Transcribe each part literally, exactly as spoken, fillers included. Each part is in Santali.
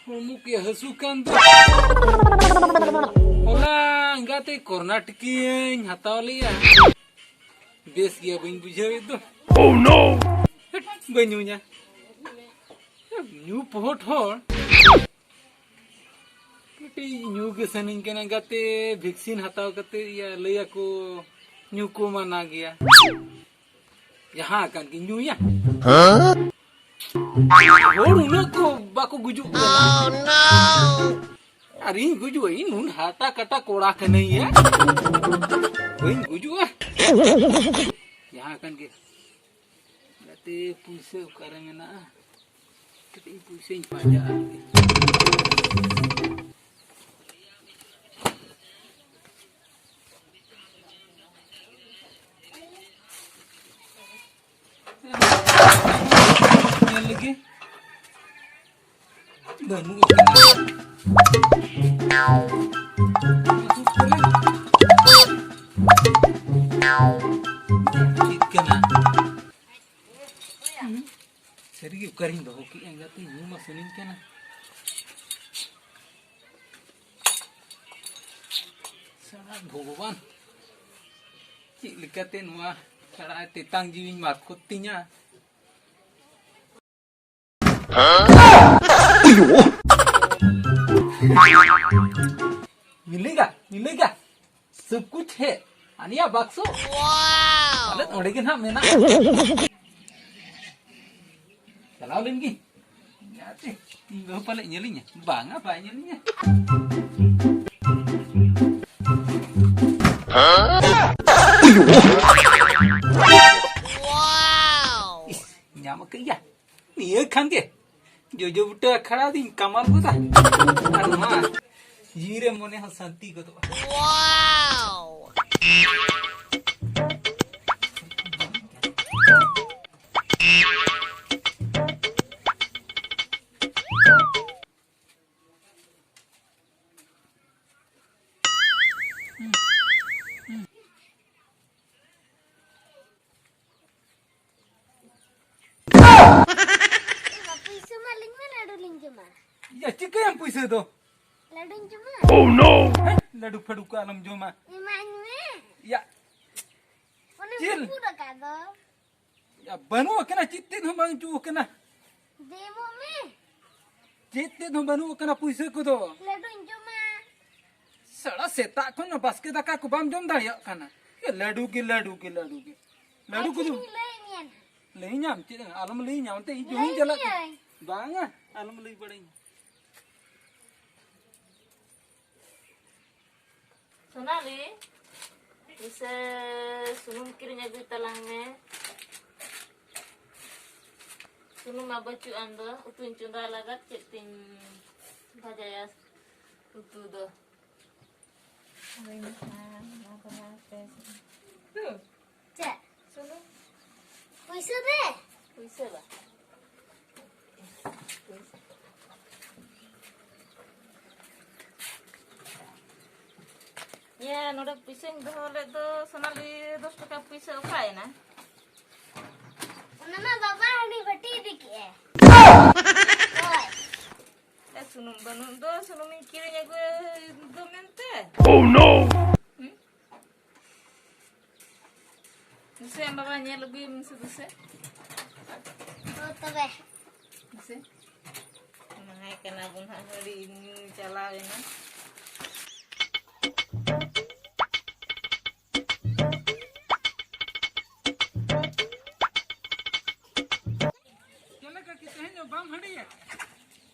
ᱦᱚᱲᱢᱚ ᱠᱚ ᱦᱟᱹᱥᱩ ᱠᱟᱱ ᱫᱚ᱾ ᱦᱚᱞᱟ ᱮᱸᱜᱟᱛᱮ ᱠᱚᱨᱱᱟᱴᱚᱠᱤᱭᱟᱹᱧ ᱦᱟᱛᱟᱣ ᱞᱮᱜᱼᱟ᱾ ᱵᱮᱥ ᱜᱮᱭᱟ, ᱵᱟᱹᱧ ᱵᱩᱡᱷᱟᱹᱣᱮᱫ ᱫᱚ᱾ Oh no! ᱦᱮᱴ, ᱵᱟᱹᱧ ᱧᱩᱭᱟ᱾ ᱧᱩ ᱯᱚᱦᱚᱴ ᱦᱚᱲ᱾ ᱠᱟᱹᱴᱤᱡ ᱧᱩ ᱜᱮ ᱥᱟᱱᱟᱧ ᱠᱟᱱᱟ ᱜᱟᱛᱮ, ᱵᱷᱮᱠᱥᱤᱱ ᱦᱟᱛᱟᱣ ᱠᱟᱛᱮ ᱤᱭᱟᱹ ᱞᱟᱹᱭᱟᱠᱚ ᱧᱩ ᱠᱚ ᱢᱟᱱᱟ ᱜᱮᱭᱟ᱾ ᱡᱟᱦᱟᱸ ᱠᱟᱱ ᱜᱮ ᱧᱩᱭᱟ᱾ ᱦᱚᱲ ᱩᱱᱟᱹᱜ ᱠᱚ ᱵᱟᱠᱚ ᱜᱩᱡᱩᱜ ᱠᱟᱱᱟ᱾ ᱟᱨ ᱤᱧ ᱜᱩᱡᱩᱜᱼᱟ? ᱤᱧ ᱱᱩᱱ ᱦᱟᱴᱟ ᱠᱟᱴᱟ ᱠᱚᱲᱟ ᱠᱟᱹᱱᱟᱹᱧ ᱭᱟ᱾ ᱵᱟᱹᱧ ᱜᱩᱡᱩᱜᱼᱟ᱾ ᱡᱟᱦᱟᱸ ᱠᱟᱱ ᱜᱮ᱾ ᱜᱟᱛᱮ, ᱯᱩᱭᱥᱟᱹ ᱚᱠᱟᱨᱮ ᱢᱮᱱᱟᱜᱼᱟ? ᱠᱟᱹᱴᱤᱡ ᱯᱩᱭᱥᱟᱹᱧ ᱯᱟᱸᱡᱟ ᱟᱨᱠᱤ᱾ ᱧᱮᱞ ᱞᱮᱜᱮ᱾ ᱵᱟᱹᱱᱩᱜ ᱟᱠᱟᱫᱟ᱾ ᱪᱮᱫ ᱠᱟᱱᱟ? ᱥᱟᱹᱨᱤᱜᱮ ᱚᱠᱟᱨᱤᱧ ᱫᱚᱦᱚ ᱠᱮᱫᱼᱟ ᱮᱸᱜᱟᱛᱮ? ᱧᱩ ᱢᱟ ᱥᱟᱱᱟᱧ ᱠᱟᱱᱟ᱾ ᱥᱟᱞᱟ ᱵᱷᱚᱜᱚᱵᱟᱱ, ᱪᱮᱫ ᱞᱮᱠᱟᱛᱮ ᱱᱚᱣᱟ ᱥᱟᱞᱟ ᱛᱮᱛᱟᱝ ᱡᱤᱣᱤᱧ ᱢᱟᱨᱠᱚᱛ ᱛᱤᱧᱟ? ᱢᱤᱞᱮᱜᱟ, ᱢᱤᱞᱮᱜᱟ, ᱥᱚᱵ ᱠᱩᱪ ᱦᱮ, ᱟᱱᱤᱭᱟ ᱵᱟᱠᱥᱚ᱾ ᱯᱟᱞᱮᱫ ᱚᱸᱰᱮ ᱜᱮ ᱱᱟᱦᱟᱜ ᱢᱮᱱᱟᱜᱼᱟ᱾ ᱪᱟᱞᱟᱣ ᱞᱮᱱ ᱜᱤᱧ᱾ ᱜᱟᱛᱮ, ᱤᱧ ᱵᱟᱹᱦᱩ ᱯᱟᱞᱮ ᱧᱮᱞᱤᱧᱟ? ᱵᱟᱝᱟ, ᱵᱟᱭ ᱧᱮᱞᱤᱧᱟ᱾ ᱤᱥ, ᱧᱟᱢ ᱠᱟᱹᱭᱟ᱾ ᱱᱤᱭᱟᱹ ᱠᱷᱟᱱ ᱜᱮ ᱡᱚᱡᱚ ᱵᱩᱴᱟᱹ ᱟᱠᱷᱲᱟ ᱫᱤᱧ ᱠᱟᱢᱟᱞ ᱜᱚᱫᱟ᱾ ᱟᱨ ᱱᱚᱣᱟ ᱡᱤᱣᱤ ᱨᱮ ᱢᱚᱱᱮ ᱦᱚᱸ ᱥᱟᱱᱛᱤ ᱜᱚᱫᱚᱜᱼᱟ᱾ ᱮ ᱵᱟᱯᱩ, ᱤᱥᱩ ᱢᱟ ᱞᱤᱧ ᱢᱮ, ᱞᱟᱹᱰᱩ ᱞᱤᱧ ᱡᱚᱢᱟ᱾ ᱭᱟ, ᱪᱤᱠᱟᱹᱭᱟᱢ ᱯᱩᱭᱥᱟᱹ ᱫᱚ? ᱞᱟᱹᱰᱩᱧ ᱡᱚᱢᱟ᱾ Oh no! ᱦᱮᱸ, ᱞᱟᱹᱰᱩ ᱯᱷᱟᱹᱰᱩ ᱠᱚ ᱟᱞᱚᱢ ᱡᱚᱢᱟ᱾ ᱮᱢᱟᱹᱧ ᱢᱮ᱾ ᱭᱟ᱾ ᱚᱱᱮᱢ ᱪᱮᱫ? ᱨᱟᱹᱯᱩᱫ ᱟᱠᱟᱫ ᱫᱚ᱾ ᱭᱟ, ᱵᱟᱹᱱᱩᱜ ᱟᱠᱟᱱᱟ, ᱪᱮᱫ ᱛᱮᱫ ᱦᱚᱸ ᱵᱟᱝ ᱦᱤᱡᱩᱜ ᱟᱠᱟᱱᱟ᱾ ᱫᱮ, ᱮᱢᱚᱜ ᱢᱮ᱾ ᱪᱮᱫ ᱛᱮᱫ ᱦᱚᱸ ᱵᱟᱹᱱᱩᱜ ᱟᱠᱟᱱᱟ ᱯᱩᱭᱥᱟᱹ ᱠᱚᱫᱚ᱾ ᱞᱟᱹᱰᱩᱧ ᱡᱚᱢᱟ᱾ ᱥᱟᱲᱟ ᱥᱮᱛᱟᱜ ᱠᱷᱚᱱ ᱵᱟᱥᱠᱮ ᱫᱟᱠᱟ ᱠᱚ ᱵᱟᱢ ᱡᱚᱢ ᱫᱟᱲᱮᱭᱟᱜ ᱠᱟᱱᱟ᱾ ᱭᱟ, ᱞᱟᱹᱰᱩ ᱜᱮ, ᱞᱟᱹᱰᱩ ᱜᱮ, ᱞᱟᱹᱰᱩ ᱜᱮ᱾ ᱞᱟᱹᱰᱩ ᱟᱪᱪᱷᱟ, ᱠᱚᱫᱚ ᱤᱧ ᱞᱟᱹᱭ ᱢᱮᱭᱟ ᱱᱟᱦᱟᱜ᱾ ᱞᱟᱹᱭ ᱧᱟᱢ ᱪᱮᱫ? ᱟᱞᱚᱢ ᱞᱟᱹᱭ ᱧᱟᱢ ᱛᱮ ᱤᱧ ᱡᱚᱦᱚᱧ ᱞᱟᱹᱭ ᱪᱟᱞᱟᱜ ᱠᱟᱱᱟ᱾ ᱢᱤᱭᱟᱹᱧ᱾ ᱵᱟᱝᱟ, ᱟᱞᱚᱢ ᱞᱟᱹᱭ ᱵᱟᱲᱟᱧᱟ᱾ ᱥᱳᱱᱟᱞᱤ, ᱯᱩᱭᱥᱟᱹ ᱥᱩᱱᱩᱢ ᱠᱤᱨᱤᱧ ᱟᱹᱜᱩᱭ ᱛᱟᱞᱟᱝ ᱢᱮ᱾ ᱥᱩᱱᱩᱢ ᱢᱟ ᱵᱟᱹᱪᱩᱜ ᱟᱱ ᱫᱚ, ᱩᱛᱩᱧ ᱪᱚᱸᱫᱟ ᱞᱟᱜᱟᱫ ᱪᱮᱫ ᱛᱤᱧ ᱵᱷᱟᱡᱟᱭᱟ ᱩᱛᱩ ᱫᱚ᱾ ᱦᱳᱭ, ᱱᱚᱣᱟ ᱠᱚ ᱱᱚᱣᱟ ᱯᱮ᱾ ᱪᱮᱫ? ᱥᱩᱱᱩᱢ᱾ ᱯᱩᱭᱥᱟᱹ ᱫᱮ᱾ ᱯᱩᱭᱥᱟᱹ ᱵᱟ᱾ ᱭᱟ, ᱱᱚᱰᱮ ᱯᱩᱭᱥᱟᱹᱧ ᱫᱚᱦᱚ ᱞᱮᱫ ᱫᱚ, ᱥᱳᱱᱟᱞᱤ, ᱫᱚᱥ ᱴᱟᱠᱟ ᱯᱩᱭᱥᱟᱹ ᱚᱠᱟᱭᱮᱱᱟ? ᱚᱱᱟ ᱢᱟ ᱵᱟᱵᱟ ᱦᱟᱹᱱᱤ ᱵᱟᱹᱴᱤ ᱤᱫᱤ ᱠᱮᱜᱼᱟᱭ᱾ ᱦᱳᱭ᱾ ᱮ, ᱥᱩᱱᱩᱢ ᱵᱟᱹᱱᱩᱜ ᱫᱚ, ᱥᱩᱱᱩᱢᱤᱧ ᱠᱤᱨᱤᱧ ᱟᱹᱜᱩᱭ ᱫᱚ ᱢᱮᱱᱛᱮ᱾ Oh no! ᱦᱩᱸ? ᱫᱩᱥᱮ ᱟᱢ ᱵᱟᱵᱟ ᱧᱮᱞ ᱟᱹᱜᱩᱭᱮᱢ ᱥᱮ ᱫᱩᱥᱮ᱾ ᱦᱳᱭ ᱛᱚᱵᱮ᱾ ᱫᱩᱥᱮ᱾ ᱮᱢᱟᱭ ᱠᱟᱱᱟ ᱵᱚᱱ ᱦᱟᱸᱜ, ᱦᱟᱺᱰᱤ ᱧᱩ ᱪᱟᱞᱟᱣ ᱮᱱᱟ᱾ ᱪᱮᱫ ᱞᱮᱠᱟ ᱠᱤ ᱛᱮᱦᱮᱧ ᱫᱚ ᱵᱟᱢ ᱦᱟᱺᱰᱤᱭᱟ?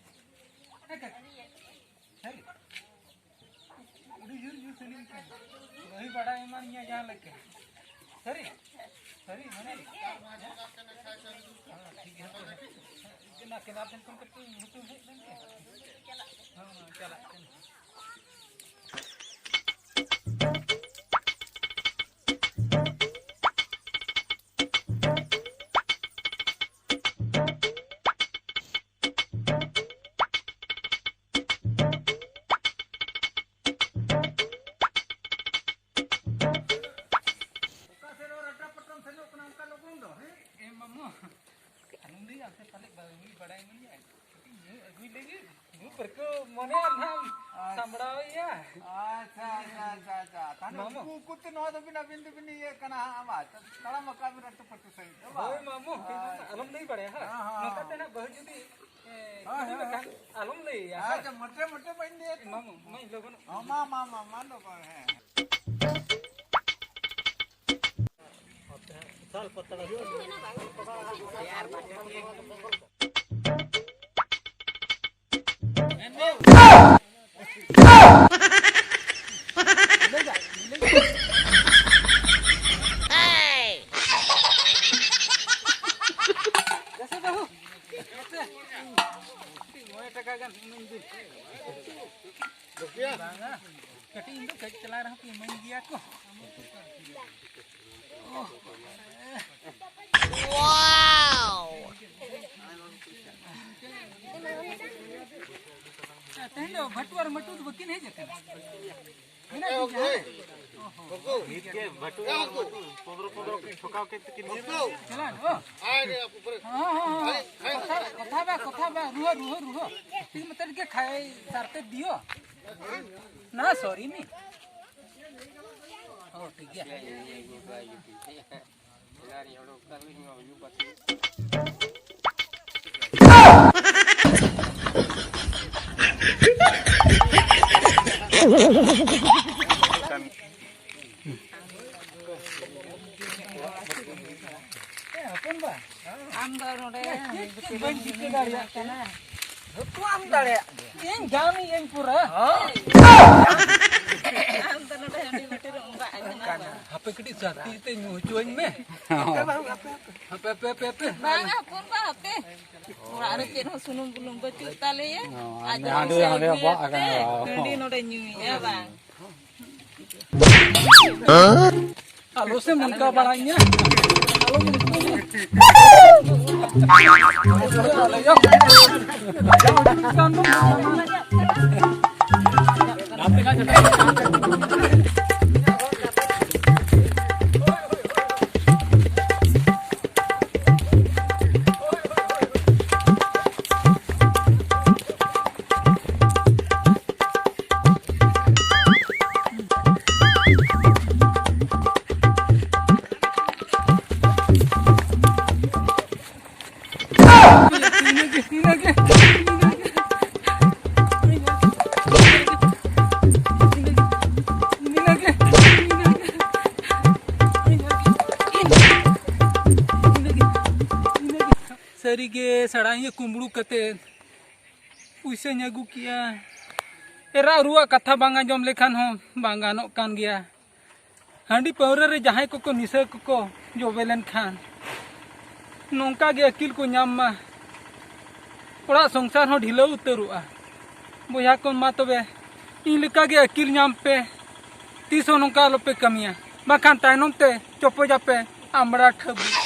ᱦᱮᱸ ᱠᱟᱠᱤ? ᱦᱮᱸ᱾ ᱟᱹᱰᱤ ᱡᱳᱨ ᱡᱳᱨ ᱥᱟᱹᱨᱤ ᱜᱮ ᱠᱟᱱᱟ᱾ ᱵᱟᱹᱦᱩᱭ ᱵᱟᱰᱟᱭ ᱮᱢᱟᱱᱤᱧᱟ ᱡᱟᱦᱟᱸ ᱞᱮᱠᱟ᱾ ᱥᱟᱹᱨᱤ? ᱥᱟᱹᱨᱤ, ᱢᱟᱱᱮ? ᱦᱮᱸ, ᱴᱷᱤᱠ ᱜᱮᱭᱟ᱾ ᱚᱱᱟ ᱠᱮᱱᱟᱨ ᱴᱷᱮᱱ ᱠᱷᱚᱱ ᱠᱟᱹᱴᱤᱡ ᱦᱩᱛᱩᱢ ᱦᱮᱡ ᱞᱮᱱ ᱜᱮ᱾ ᱦᱮᱸ, ᱪᱟᱞᱟᱜ ᱠᱟᱱᱟ᱾ ᱚᱠᱟ ᱥᱮᱫ ᱨᱚᱲ ᱨᱟᱴᱟ ᱯᱟᱴᱟᱢ ᱥᱮᱱᱚᱜ ᱠᱟᱱᱟ ᱚᱱᱠᱟ ᱞᱚᱜᱚᱱ ᱫᱚ, ᱦᱮᱸ? ᱮ ᱢᱟᱢᱚ, ᱟᱞᱚᱢ ᱞᱟᱹᱭᱟ, ᱟᱯᱮ ᱯᱟᱞᱮ ᱵᱟᱹᱦᱩᱭ ᱵᱟᱲᱟᱭ ᱢᱮᱭᱟ᱾ ᱠᱟᱹᱴᱤᱡ ᱧᱩ ᱟᱹᱜᱩ ᱯᱟᱹᱨᱠᱟᱹᱣ ᱢᱚᱱᱮ ᱟᱨ ᱱᱟᱦᱟᱜ ᱟᱪᱪᱷᱟ᱾ ᱥᱟᱢᱵᱲᱟᱣᱮᱭᱟ᱾ ᱟᱪᱪᱷᱟ, ᱟᱪᱪᱷᱟ, ᱟᱪᱪᱷᱟ, ᱟᱪᱪᱷᱟ᱾ ᱛᱟᱦᱞᱮ ᱢᱟᱢᱚ᱾ ᱩᱱᱠᱩ, ᱩᱱᱠᱩ ᱛᱮ ᱱᱚᱣᱟ ᱫᱚᱵᱤᱱ ᱟᱹᱵᱤᱱ ᱫᱚᱵᱤᱱ ᱤᱭᱟᱹ ᱠᱟᱱᱟ ᱦᱟᱸᱜ, ᱟᱵᱟᱨ ᱛᱟᱲᱟᱢ ᱟᱠᱟᱫ ᱵᱤᱱ ᱨᱟᱥᱴᱨᱚᱯᱚᱛᱤ ᱥᱟᱹᱦᱤᱡ ᱫᱚ ᱵᱟᱝ? ᱦᱳᱭ, ᱢᱟᱢᱚ, ᱦᱳᱭ, ᱢᱟᱢᱚ, ᱟᱪᱪᱷᱟ᱾ ᱟᱞᱚᱢ ᱞᱟᱹᱭ ᱵᱟᱲᱟᱭᱟ, ᱦᱮᱸ? ᱦᱮᱸ, ᱦᱮᱸ᱾ ᱱᱚᱝᱠᱟ ᱛᱮ ᱱᱟᱦᱟᱜ ᱵᱟᱹᱦᱩ ᱡᱩᱫᱤ, ᱮ, ᱦᱳᱭ, ᱠᱩᱞᱤ ᱦᱳᱭ᱾ ᱞᱮᱠᱷᱟᱱ ᱟᱞᱚᱢ ᱞᱟᱹᱭᱟ, ᱦᱮᱸ? ᱟᱪᱪᱷᱟ, ᱢᱚᱴᱮ, ᱢᱚᱴᱮ ᱵᱟᱹᱧ ᱞᱟᱹᱭᱟ ᱛᱚ᱾ ᱢᱟᱢᱚ, ᱢᱟᱧ ᱞᱚᱜᱚᱱᱚᱜ ᱦᱚᱸ, ᱢᱟ, ᱢᱟ, ᱢᱟ, ᱢᱟ, ᱞᱚᱜᱚᱱ, ᱦᱮᱸ᱾ ᱢᱚᱬᱮ ᱴᱟᱠᱟ ᱜᱟᱱ ᱤᱢᱟᱹᱧ ᱵᱤᱱ᱾ ᱵᱟᱝᱟ, ᱠᱟᱹᱴᱤᱡ ᱤᱧ ᱫᱚ ᱠᱟᱹᱡ ᱪᱟᱞᱟᱝ ᱨᱮᱦᱚᱸ ᱠᱚ ᱤᱢᱟᱹᱧ ᱜᱮᱭᱟ ᱠᱚ᱾ ᱛᱮᱦᱮᱧ ᱫᱚ ᱵᱷᱟᱴᱩ ᱟᱨ ᱢᱟᱴᱩ ᱫᱚ ᱵᱟᱹᱠᱤᱱ ᱦᱮᱡ ᱟᱠᱟᱱᱟ? ᱢᱮᱱᱟᱜ ᱠᱤᱱ ᱜᱮᱭᱟ? ᱱᱤᱛ ᱜᱮ ᱵᱷᱟᱴᱩ ᱟᱨ ᱢᱟᱴᱩ ᱯᱚᱱᱫᱽᱨᱚ ᱯᱚᱱᱫᱽᱨᱚ ᱠᱤᱱ ᱴᱷᱚᱠᱟᱣ ᱠᱮᱫ ᱛᱮᱠᱤᱱ ᱦᱮᱡ ᱮᱱᱟ᱾ ᱪᱟᱞᱟᱜ ᱫᱚ᱾ ᱦᱚᱸ, ᱦᱚᱸ, ᱦᱚᱸ᱾ ᱠᱚᱛᱷᱟ, ᱠᱚᱛᱷᱟ ᱵᱟ, ᱠᱚᱛᱷᱟ ᱵᱟ, ᱨᱩᱦᱟᱹ, ᱨᱩᱦᱟᱹ, ᱨᱩᱦᱟᱹ᱾ ᱴᱷᱤᱠ ᱢᱚᱛᱚ ᱜᱮ ᱠᱷᱟᱭ ᱥᱟᱨᱛᱮ ᱫᱤᱭᱳ᱾ ᱱᱟ, ᱥᱚᱨᱤ ᱢᱤ᱾ ᱚ, ᱴᱷᱤᱠ ᱜᱮᱭᱟ᱾ ᱮ, ᱦᱚᱯᱚᱱ ᱵᱟ᱾ ᱟᱢ ᱫᱚ ᱱᱚᱰᱮ ᱪᱮᱫ, ᱪᱮᱫ ᱵᱟᱹᱧ ᱪᱤᱠᱟᱹ ᱫᱟᱲᱮᱭᱟᱜ ᱠᱟᱱᱟ? ᱡᱚᱛᱚᱣᱟᱜ ᱮᱢ ᱫᱟᱲᱮᱭᱟᱜ ᱜᱮᱭᱟ᱾ ᱤᱧ ᱜᱟᱱ ᱤᱭᱟᱹᱧ ᱯᱩᱨᱟᱹ᱾ ᱟᱢ ᱫᱚ ᱱᱚᱰᱮ ᱦᱟᱺᱰᱤ ᱵᱟᱹᱴᱤ ᱨᱮ ᱚᱸᱜᱟᱜ ᱟᱠᱟᱱᱟ ᱵᱟᱝ? ᱦᱟᱯᱮ ᱠᱟᱹᱴᱤᱡ ᱥᱟᱹᱛᱤ ᱛᱮ ᱧᱩ ᱦᱚᱪᱚᱣᱟᱹᱧ ᱢᱮ᱾ ᱦᱟᱯᱮ, ᱦᱟᱯᱮ, ᱦᱟᱯᱮ, ᱦᱟᱯᱮ, ᱦᱟᱯᱮ᱾ ᱵᱟᱝᱟ ᱦᱚᱯᱚᱱ ᱵᱟ, ᱦᱟᱯᱮ᱾ ᱚᱲᱟᱜ ᱨᱮ ᱪᱮᱫ ᱦᱚᱸ ᱥᱩᱱᱩᱢ ᱵᱩᱞᱩᱝ ᱵᱟᱹᱪᱩᱜ ᱛᱟᱞᱮᱭᱟ᱾ ᱚ, ᱟᱨ ᱟᱨ ᱦᱟᱸᱰᱮ, ᱦᱟᱸᱰᱮ ᱟᱵᱚᱣᱟᱜ ᱟᱠᱟᱱᱟ᱾ ᱦᱟᱺᱰᱤ ᱱᱚᱰᱮ ᱧᱩᱭᱟ ᱵᱟᱝ? ᱟᱞᱚ ᱥᱮ ᱱᱚᱝᱠᱟ ᱵᱟᱲᱟᱧᱟ᱾ ᱟᱞᱚ ᱱᱚᱝᱠᱟ᱾ ᱥᱟᱹᱨᱤᱜᱮ ᱥᱟᱲᱟᱧ ᱠᱩᱢᱵᱽᱲᱩ ᱠᱟᱛᱮ ᱯᱩᱭᱥᱟᱹᱧ ᱟᱹᱜᱩ ᱠᱮᱜᱼᱟ᱾ ᱮᱨᱟ ᱩᱨᱩᱣᱟᱜ ᱠᱟᱛᱷᱟ ᱵᱟᱝ ᱟᱸᱡᱚᱢ ᱞᱮᱠᱷᱟᱱ ᱦᱚᱸ ᱵᱟᱝ ᱜᱟᱱᱚᱜ ᱠᱟᱱ ᱜᱮᱭᱟ᱾ ᱦᱟᱺᱰᱤ ᱯᱟᱹᱣᱨᱟᱹ ᱨᱮ ᱡᱟᱦᱟᱸᱭ ᱠᱚᱠᱚ ᱱᱤᱥᱟᱹ ᱠᱚᱠᱚ ᱡᱚᱵᱮ ᱞᱮᱱᱠᱷᱟᱱ ᱱᱚᱝᱠᱟ ᱜᱮ ᱟᱹᱠᱤᱞ ᱠᱚ ᱧᱟᱢ ᱢᱟ, ᱚᱲᱟᱜ ᱥᱚᱝᱥᱟᱨ ᱦᱚᱸ ᱰᱷᱤᱞᱟᱹᱣ ᱩᱛᱟᱹᱨᱚᱜᱼᱟ᱾ ᱵᱚᱭᱦᱟ ᱠᱚ, ᱢᱟ ᱛᱚᱵᱮ ᱤᱧ ᱞᱮᱠᱟ ᱜᱮ ᱟᱹᱠᱤᱞ ᱧᱟᱢ ᱯᱮ, ᱛᱤᱥ ᱦᱚᱸ ᱱᱚᱝᱠᱟ ᱟᱞᱚᱯᱮ ᱠᱟᱹᱢᱤᱭᱟ, ᱵᱟᱝᱠᱷᱟᱱ ᱛᱟᱭᱱᱚᱢ ᱛᱮ ᱪᱚᱯᱚᱡᱟᱯᱮ ᱟᱢᱲᱟ ᱴᱷᱟᱹᱵᱩ᱾